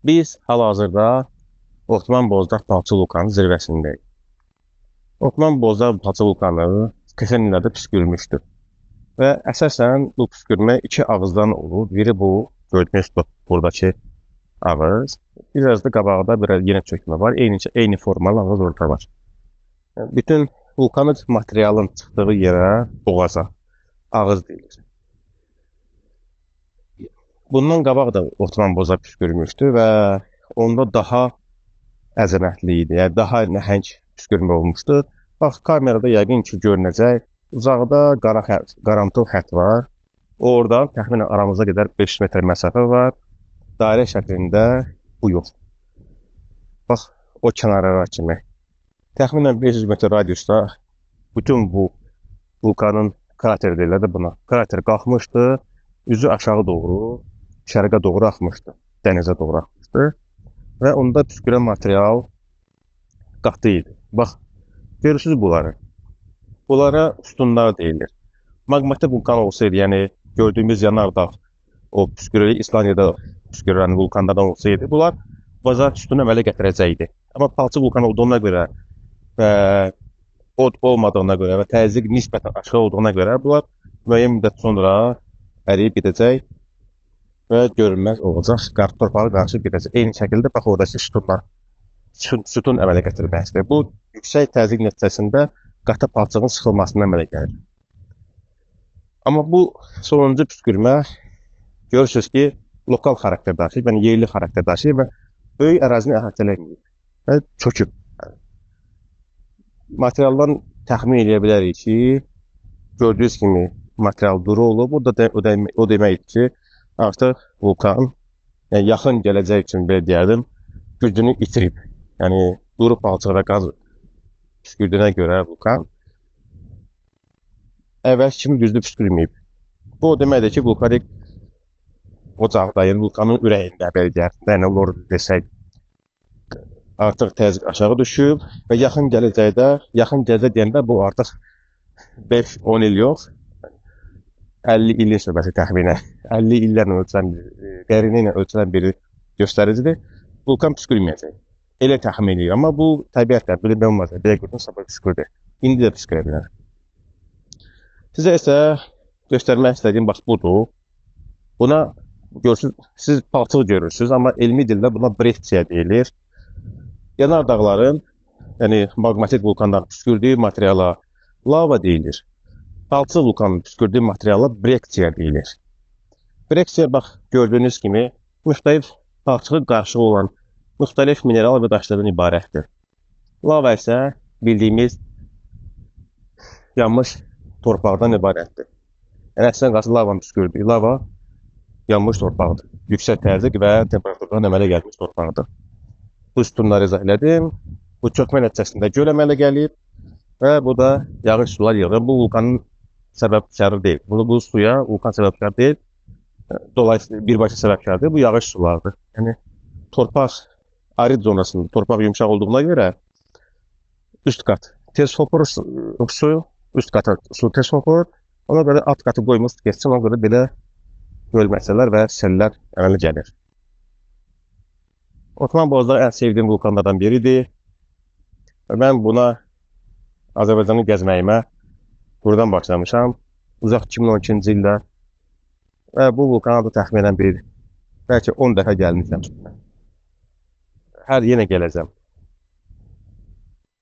Biz hal-hazırda Osman Bozdağ Palçıq Vulkanı zirvəsindəyik. Osman Bozdağ Palçıq Vulkanı keçən illərdə püskürmüşdür. Və əsasən bu püskürmə iki ağızdan olur. Biri bu, gördüyünüz buradakı ağız. Biraz da qabaqda bir yenə çökmə var. Eyni formalı ağız orada var. Bütün vulkanik materialın çıxdığı yerə, boğaza ağız deyilir. Bundan qabaq da Osman Bozdağ püskürmüşdü və onda daha əzəmətli idi, yəni daha nəhəng püskürmə olmuşdu. Bax, kamerada yəqin ki görünəcək. Uzaqda qaranlıq xətt var. Oradan təxminən aramıza qədər 500 metr məsafə var. Dairə şəklində bu yox. Bax, o kənarlara kimi. Təxminən 500 metr radiusda bütün bu vulkanın krateri deyirlər də buna. Krater qalxmışdı, üzü aşağı doğru, şərqə doğru axmışdı, dənizə doğru axmışdı və onda püskürən material qatı idi. Bax, görürsünüz bunları. Bunlara sütunlar deyilir. Magmatik vulkan olsaydı, yəni gördüyümüz yanardağ, o püskürəli İslandiyada püskürən vulkanlardan olsaydı, bunlar bazalt sütunu əmələ gətirəcəkdi. Amma palçıq vulkan olduğuna görə və od olmadığına görə və təzyiq nisbətən aşağı olduğuna görə bunlar müəyyən müddət sonra əriyib gedəcək və görünməz olacaq, torpağı qarışıb gedəcək. Eyni şəkildə bax oradakı sütunlar, sütun əmələ gətirməkdir. Bu yüksək təzyiq nəticəsində qatı palçığın sıxılmasından əmələ gəlir. Amma bu sonuncu püskürmə görürsünüz ki, lokal xarakter daşıyır, yəni yerli xarakter daşıyır və böyük ərazini əhatə eləməyib və çöküb. Materialdan təxmin eləyə bilərik ki, gördüyünüz kimi material duru olub. O da o deməkdir ki, artıq vulkan, yəni yaxın gələcək üçün belə deyərdim, gücünü itirib. Yəni duru palçıq və qaz püskürdüyünə görə vulkan əvvəl kimi güclü püskürməyib. Bu o deməkdir ki, vulkanik ocaqda, yəni vulkanın ürəyində, belə deyərdim, yəni olur desək, artıq təzyiq aşağı düşüb və yaxın gələcəkdə, yaxın gələcək deyəndə bu artıq 5-10 il yox, 50 ilin söhbəti təxminən, 50 illərlə ölçülən, qərinə ilə ölçülən bir göstəricidir. Vulkan püskürməyəcək. Elə təxmin edir. Amma bu təbiətlə, bilmək olmaz. Belə gördüm, sabah püskürdü. İndi də püskürə bilər. Sizə isə göstərmək istədiyim bax budur. Buna görürsünüz, siz palçıq görürsünüz, amma elmi dildə buna brekçiya deyilir. Yanardağların, yəni magmatik vulkanların püskürdüyü materiala lava deyilir. Palçıq vulkanın püskürdüyü materiala brekçiya deyilir. Brekçiya, bax, gördüyünüz kimi müxtəlif palçığı qarışığı olan müxtəlif mineral və daşlardan ibarətdir. Lava isə bildiyimiz yanmış torpaqdan ibarətdir. Yəni, əslində qalsa lavanın püskürdüyü lava yanmış torpaqdır. Yüksək təzyiq və temperaturdan əmələ gəlmiş torpaqdır. Bu sütunları izah elədim. Bu çökmə nəticəsində göl əmələ gəlib və bu da yağış sular yığır. Bu vulkanın səbəbkarı deyil. Bu suya vulkan səbəbkarı deyil. Dolayısıyla birbaşa səbəbkardır. Bu yağış sularıdır. Yəni, torpaq arid zonasında, torpaq yumşaq olduğuna görə üst qat tez hopur su, üst qata su tez hopur. Ona görə alt qatı qoymur, su geçsin, ona görə belə gölməçələr və sellər əmələ gəlir. Osman Bozdağ ən sevdiyim vulkanlardan biridir. Və mən buna Azərbaycanı gəzməyimə buradan başlamışam. Uzaq 2012-ci ildə və bu vulkana da təxminən bir, bəlkə 10 dəfə gəlmişəm. Hər yenə gələcəm.